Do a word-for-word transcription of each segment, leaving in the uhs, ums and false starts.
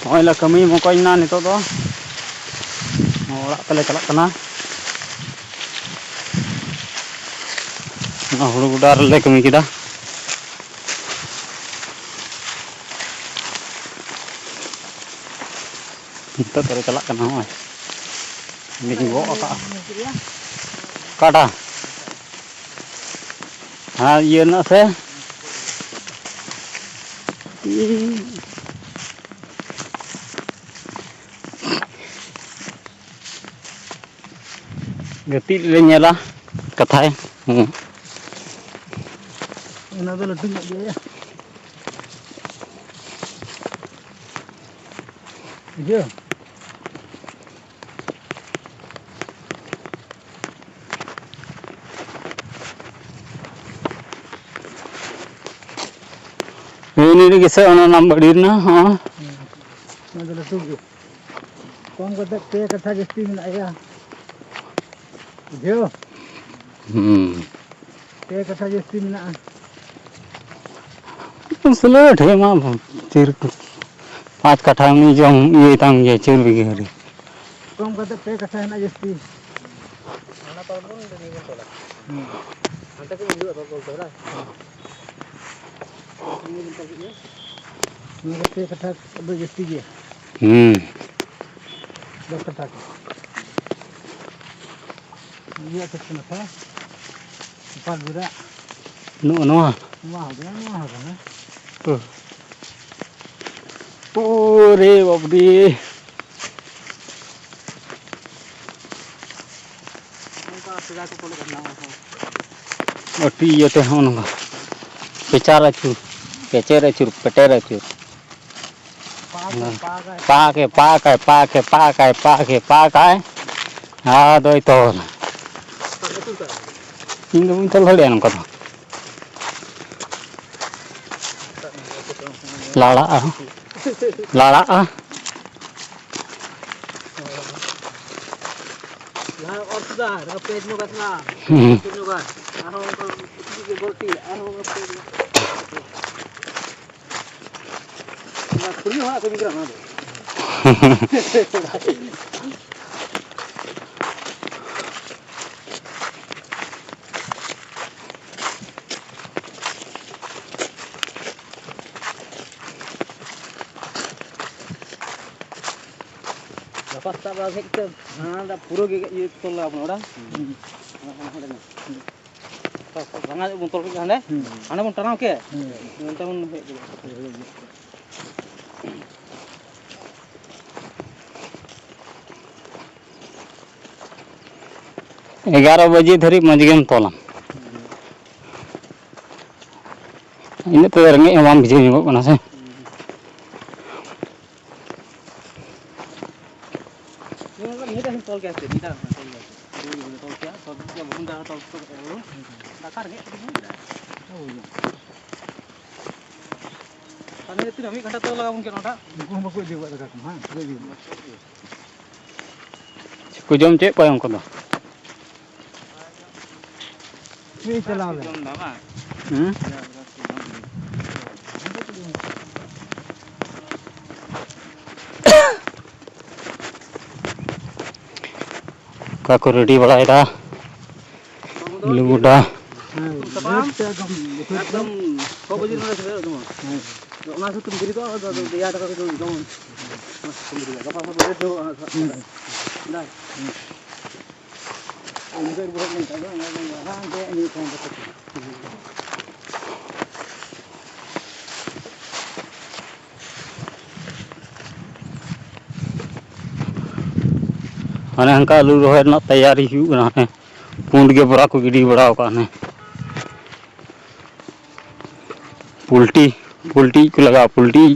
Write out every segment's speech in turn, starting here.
ᱱᱚᱜᱼᱚᱭ ᱞᱮ ᱠᱟᱹᱢᱤ ᱢᱚᱠᱚᱧ ᱮᱱᱟ ᱱᱤᱛᱚᱜ ᱫᱚ᱾ ᱚᱲᱟᱜ ᱛᱮᱞᱮ ᱪᱟᱞᱟᱜ ᱠᱟᱱᱟ᱾ ᱚᱱᱟ ᱦᱩᱲᱩ ᱜᱚᱰᱟ ᱨᱮᱞᱮ ᱠᱟᱹᱢᱤ ᱠᱮᱫᱟ᱾ ᱱᱤᱛᱚᱜ ᱫᱚᱞᱮ ᱪᱟᱞᱟᱜ ᱠᱟᱱᱟ᱾ ᱱᱚᱜᱼᱚᱭ ᱞᱤᱧ ᱜᱚᱜ ᱟᱠᱟᱜᱼᱟ᱾ ᱚᱠᱟᱴᱟ? ᱦᱮᱸ, ᱤᱭᱟᱹ ᱨᱮᱱᱟᱜ ᱥᱮ? ᱜᱟᱛᱮᱜ ᱞᱮ ᱧᱮᱞᱟ, ᱠᱟᱛᱷᱟᱭ᱾ ᱦᱩᱸ᱾ ᱚᱱᱟ ᱫᱚ ᱞᱟᱹᱴᱩ ᱧᱚᱜ ᱜᱮᱭᱟ᱾ ᱵᱩᱡᱷᱟᱹᱣ? ᱦᱮᱸ, ᱱᱤᱭᱟᱹ ᱜᱮᱥᱮ ᱚᱱᱟ ᱱᱟᱢ ᱵᱟᱹᱲᱤ ᱨᱮᱱᱟᱜ, ᱦᱚᱸ᱾ ᱦᱩᱸ᱾ ᱚᱱᱟ ᱫᱚ ᱞᱟᱹᱴᱩ ᱜᱮ᱾ ᱠᱚᱢ ᱠᱟᱛᱮ ᱯᱮ ᱠᱟᱴᱷᱟ ᱡᱟᱹᱥᱛᱤ ᱢᱮᱱᱟᱜ ᱜᱮᱭᱟ᱾ ᱵᱩᱡᱷᱟᱹᱣ? ᱦᱩᱸ᱾ ᱯᱮ ᱠᱟᱴᱷᱟ ᱡᱟᱹᱥᱛᱤ ᱢᱮᱱᱟᱜᱼᱟ᱾ ᱥᱩᱞᱟᱹᱴ ᱦᱮᱸ ᱢᱟ ᱛᱤᱨ ᱯᱟᱸᱪ ᱠᱟᱴᱷᱟ ᱩᱱᱤ ᱡᱚᱢ ᱤᱭᱟᱹᱭ ᱛᱟᱢ ᱜᱮᱭᱟ, ᱪᱟᱹᱨ ᱵᱤᱜᱷᱟᱹ ᱨᱮ᱾ ᱠᱚᱢ ᱠᱟᱛᱮ ᱯᱮ ᱠᱟᱴᱷᱟ ᱦᱮᱱᱟᱜ ᱡᱟᱹᱥᱛᱤ᱾ ᱦᱩᱸ᱾ ᱱᱚᱣᱟ ᱫᱚ ᱯᱮ ᱠᱟᱴᱷᱟ ᱫᱚ ᱡᱟᱹᱥᱛᱤ ᱜᱮᱭᱟ᱾ ᱦᱩᱸ᱾ ᱫᱚᱥ ᱠᱟᱴᱷᱟ ᱠᱚ᱾ ᱤᱭᱟᱹ ᱪᱮᱫ ᱠᱟᱱᱟ ᱛᱚ? ᱚᱠᱟ ᱜᱩᱨᱟ? ᱱᱚᱜᱼᱚ ᱱᱚᱣᱟ? ᱱᱚᱣᱟ ᱦᱚᱸ ᱠᱟᱱᱟ, ᱱᱚᱣᱟ ᱦᱚᱸ ᱠᱟᱱᱟ᱾ ᱦᱩᱸ᱾ ᱳ ᱨᱮ ᱵᱟᱵ ᱨᱮ᱾ ᱚᱱᱠᱟ ᱥᱮᱫᱟᱭ ᱠᱚ ᱠᱚᱞᱮ ᱠᱟᱱᱟ, ᱚᱱᱟ ᱦᱚᱸ᱾ ᱟᱹᱴᱤ ᱤᱭᱟᱹᱛᱮ ᱦᱚᱸ ᱱᱚᱝᱠᱟ᱾ ᱯᱮᱪᱟᱨ ᱟᱹᱪᱩᱨ, ᱯᱮᱪᱮᱨ ᱟᱹᱪᱩᱨ, ᱯᱮᱴᱮᱨ ᱟᱹᱪᱩᱨ᱾ ᱯᱟᱠᱮ, ᱯᱟᱠᱟᱭ, ᱯᱟᱠᱮ, ᱯᱟᱠᱟᱭ, ᱯᱟᱠᱮ, ᱯᱟᱠᱟᱭ᱾ ᱟᱫᱚᱭ ᱛᱚᱞ᱾ ᱤᱧ ᱫᱚ ᱵᱟᱹᱧ ᱛᱚᱞ ᱫᱟᱲᱮᱭᱟᱜᱼᱟ ᱱᱚᱝᱠᱟ ᱫᱚ᱾ ᱞᱟᱲᱟᱜᱼᱟ, ᱞᱟᱲᱟᱜᱼᱟ᱾ ᱞᱟᱦᱟ ᱚᱨ ᱠᱮᱫᱟ, ᱟᱨᱦᱚᱸ ᱯᱮᱡᱽ ᱧᱚᱜᱟ ᱛᱷᱚᱲᱟ᱾ ᱦᱩᱸ᱾ ᱯᱮᱡᱽ ᱧᱚᱜᱟ᱾ ᱟᱨᱦᱚᱸ ᱚᱱᱠᱟ ᱵᱟᱹᱲᱛᱤ, ᱟᱨᱦᱚᱸ ᱚᱱᱠᱟ ᱯᱮᱡᱽ ᱧᱚᱜᱟ᱾ ᱚᱱᱟ ᱠᱩᱲᱤ ᱦᱚᱲᱟᱜ ᱠᱟᱹᱢᱤ ᱠᱟᱱᱟ ᱚᱱᱟ ᱫᱚ᱾ ᱜᱟᱯᱟ ᱥᱮᱛᱟᱜ ᱵᱮᱲᱟ ᱦᱮᱡ ᱠᱟᱛᱮ ᱦᱟᱱᱟ ᱫᱟᱜ ᱯᱩᱨᱟᱹ ᱜᱮ ᱤᱭᱟᱹ ᱛᱚᱞ ᱞᱟᱜᱟᱣ ᱵᱚᱱᱟ ᱚᱲᱟᱜ᱾ ᱦᱩᱸ᱾ ᱦᱟᱱᱟ, ᱦᱟᱱᱟ, ᱦᱟᱸᱰᱮ ᱧᱚᱜ᱾ ᱦᱩᱸ᱾ ᱵᱟᱝᱟ ᱵᱚᱱ ᱛᱚᱞ ᱠᱮᱫ ᱜᱮ ᱦᱟᱸᱰᱮ᱾ ᱦᱩᱸ᱾ ᱦᱟᱸᱰᱮ ᱵᱚᱱ ᱴᱟᱱᱟᱣ ᱠᱮᱫ᱾ ᱦᱩᱸ᱾ ᱱᱚᱱᱛᱮ ᱵᱚᱱ ᱦᱮᱡ ᱜᱚᱫᱚᱜᱼᱟ᱾ ᱦᱩᱸ᱾ ᱮᱜᱟᱨᱚ ᱵᱟᱡᱮ ᱫᱷᱟᱹᱨᱤᱡ ᱢᱚᱡᱽ ᱜᱮᱢ ᱛᱚᱞᱟ᱾ ᱤᱱᱟᱹᱜ ᱛᱮᱫᱚ ᱨᱮᱸᱜᱮᱡ ᱦᱚᱸ ᱵᱟᱢ ᱵᱩᱡᱷᱟᱹᱣ ᱧᱚᱜᱚᱜ ᱠᱟᱱᱟ ᱥᱮ᱾ ᱱᱤᱭᱟᱹ ᱫᱚ ᱢᱤᱫ ᱫᱷᱟᱣ ᱛᱚᱞ ᱠᱮᱭᱟ ᱥᱮ, ᱢᱤᱫ ᱫᱷᱟᱣ ᱛᱚᱞ ᱠᱮᱭᱟ᱾ ᱫᱩ ᱫᱤᱱ ᱛᱚᱞ ᱠᱮᱭᱟ, ᱛᱚᱞ ᱠᱮᱭᱟ, ᱵᱟᱵᱚᱱ ᱫᱟᱲᱮ ᱛᱚᱞ ᱠᱮᱭᱟ᱾ ᱫᱟᱠᱟ ᱨᱮᱸᱜᱮᱡ ᱛᱮᱜᱮ ᱵᱟᱹᱧ ᱫᱟᱲᱮᱭᱟᱜᱼᱟ᱾ ᱛᱟᱦᱞᱮ ᱛᱤᱱᱟᱹᱜ ᱢᱤᱫ ᱜᱷᱚᱱᱴᱟ ᱛᱚᱞ ᱞᱟᱜᱟᱣ ᱵᱚᱱ ᱠᱟᱱᱟ ᱚᱱᱟ? ᱩᱱᱠᱩ ᱦᱚᱸ ᱵᱟᱠᱚ ᱤᱫᱤ ᱟᱠᱟᱫ ᱫᱟᱠᱟ ᱠᱚ, ᱦᱮᱸ? ᱵᱟᱠᱚ ᱤᱫᱤ ᱟᱠᱟᱫᱟ᱾ ᱪᱮᱫ ᱠᱚ ᱡᱚᱢ ᱦᱚᱪᱚᱭᱮᱫ ᱠᱚᱣᱟ ᱩᱱᱠᱩ ᱫᱚ? ᱪᱮᱫ ᱪᱟᱞᱟᱣ ᱞᱮᱱ? ᱡᱚᱢ ᱫᱟ ᱵᱟᱝ? ᱦᱩᱸ? ᱚᱠᱟ ᱠᱚ ᱨᱮᱰᱤ ᱵᱟᱲᱟᱭᱮᱫᱟ? ᱞᱩᱜᱩᱰᱟ᱾ ᱦᱮᱸ, ᱥᱟᱯᱷᱟ᱾ ᱮᱠᱫᱚᱢ ᱪᱷᱚ ᱵᱟᱡᱮ ᱱᱚᱰᱮ ᱥᱮᱴᱮᱨᱚᱜ ᱛᱟᱢᱟ᱾ ᱦᱮᱸ᱾ ᱚᱱᱟ ᱦᱤᱥᱟᱹᱵ ᱛᱮᱢ ᱵᱮᱨᱮᱫᱚᱜᱼᱟ, ᱟᱫᱚ, ᱟᱫᱚ ᱮᱭᱟᱭ ᱴᱟᱠᱟ ᱠᱟᱛᱮ ᱡᱚᱢ᱾ ᱜᱟᱯᱟ ᱥᱮᱫ ᱵᱮᱨᱮᱫ ᱦᱩᱭᱩᱜᱼᱟ ᱦᱟᱸᱜ᱾ ᱦᱮᱸ᱾ ᱫᱟ᱾ ᱦᱮᱸ᱾ ᱩᱱᱤ ᱫᱚ ᱨᱩᱣᱟᱹᱲ ᱞᱮᱱᱠᱷᱟᱱ ᱫᱚ ᱚᱱᱟ ᱫᱚ ᱢᱟᱨᱟᱝ ᱜᱮ ᱩᱱᱤ ᱠᱚᱦᱚᱸ ᱵᱟᱠᱚ ᱛᱟᱦᱮᱸ᱾ ᱦᱟᱱᱮ ᱦᱟᱱᱠᱟ ᱟᱹᱞᱩ ᱨᱚᱦᱚᱭ ᱨᱮᱱᱟᱜ ᱛᱮᱭᱟᱨᱤ ᱦᱩᱭᱩᱜ ᱠᱟᱱᱟ᱾ ᱦᱟᱱᱮ ᱯᱩᱸᱰ ᱜᱮ ᱵᱚᱨᱟ ᱠᱚ ᱜᱤᱰᱤ ᱵᱟᱲᱟ ᱟᱠᱟᱫ᱾ ᱦᱟᱱᱮ ᱯᱳᱞᱴᱤ, ᱯᱳᱞᱴᱤ ᱤᱡ ᱠᱚ ᱞᱟᱜᱟᱜᱼᱟ, ᱯᱳᱞᱴᱤ ᱤᱡ᱾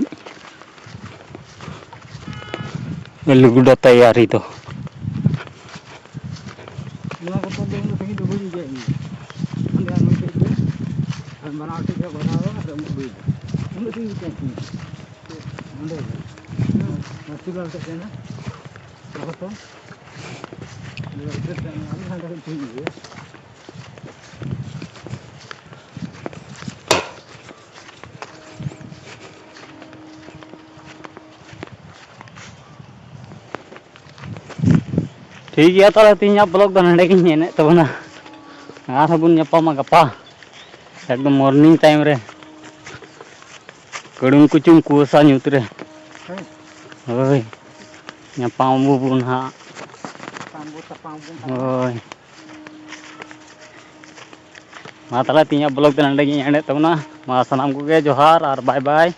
ᱟᱹᱞᱩ ᱜᱚᱰᱟ ᱛᱮᱭᱟᱨᱤ ᱫᱚ᱾ ᱱᱚᱣᱟ ᱵᱚᱛᱚᱨ ᱫᱚ ᱩᱱᱟᱹᱜ ᱥᱟᱺᱜᱤᱧ ᱫᱚ ᱵᱟᱹᱧ ᱤᱫᱤᱭᱟ ᱤᱧ᱾ ᱚᱸᱰᱮ ᱟᱨ ᱢᱤᱫᱴᱮᱡ ᱜᱮ᱾ ᱟᱨ ᱵᱟᱱᱟᱨ ᱴᱷᱮᱡ ᱜᱮ ᱵᱟᱱᱟᱣᱟ ᱟᱨ ᱩᱱᱟᱹᱜ ᱵᱟᱹᱧ ᱤᱫᱤᱭᱟ᱾ ᱩᱱᱟᱹᱜ ᱥᱟᱺᱜᱤᱧ ᱫᱚ ᱪᱮᱫ ᱤᱧ ᱤᱫᱤᱭᱟ? ᱱᱚᱸᱰᱮ ᱜᱮ᱾ ᱦᱮᱸ, ᱦᱚᱥᱯᱤᱴᱟᱞ ᱴᱷᱮᱡ ᱛᱟᱦᱮᱱᱟ᱾ ᱚᱱᱟ ᱵᱚᱛᱚᱨ᱾ ᱟᱫᱚ ᱩᱫᱷᱟᱹᱨ ᱛᱟᱦᱮᱱᱟ, ᱟᱨ ᱦᱟᱸᱰᱮ ᱠᱷᱚᱡ ᱤᱧ ᱤᱫᱤᱭᱟ᱾ ᱴᱷᱤᱠ ᱜᱮᱭᱟ, ᱛᱟᱦᱚᱞᱮ ᱛᱮᱦᱮᱧᱟᱜ ᱵᱞᱚᱜ ᱫᱚ ᱱᱚᱸᱰᱮ ᱜᱤᱧ ᱮᱱᱮᱫ ᱛᱟᱵᱚᱱᱟ᱾ ᱟᱨᱦᱚᱸ ᱵᱚᱱ ᱧᱟᱯᱟᱢᱟ ᱜᱟᱯᱟ ᱮᱠᱫᱚᱢ ᱢᱚᱨᱱᱤᱝ ᱴᱟᱭᱤᱢ ᱨᱮ, ᱠᱟᱹᱲᱩᱢ ᱠᱩᱪᱩᱢ ᱠᱩᱣᱟᱹᱥᱟ ᱧᱩᱛ ᱨᱮ᱾ ᱦᱳᱭ᱾ ᱦᱳᱭ, ᱧᱟᱯᱟᱢ ᱟᱵᱚᱱ ᱦᱟᱸᱜ᱾ ᱧᱟᱯᱟᱢ ᱵᱚ, ᱛᱟᱯᱟᱢ ᱵᱚᱱ ᱦᱟᱸᱜ᱾ ᱦᱳᱭ, ᱢᱟ ᱛᱟᱦᱚᱞᱮ ᱛᱮᱦᱮᱧᱟᱜ ᱵᱞᱚᱜ ᱫᱚ ᱱᱚᱸᱰᱮ ᱜᱤᱧ ᱮᱱᱮᱫ ᱛᱟᱵᱚᱱᱟ᱾ ᱢᱟ ᱥᱟᱱᱟᱢ ᱠᱚᱜᱮ ᱡᱚᱦᱟᱨ ᱟᱨ ᱵᱟᱭ ᱵᱟᱭ᱾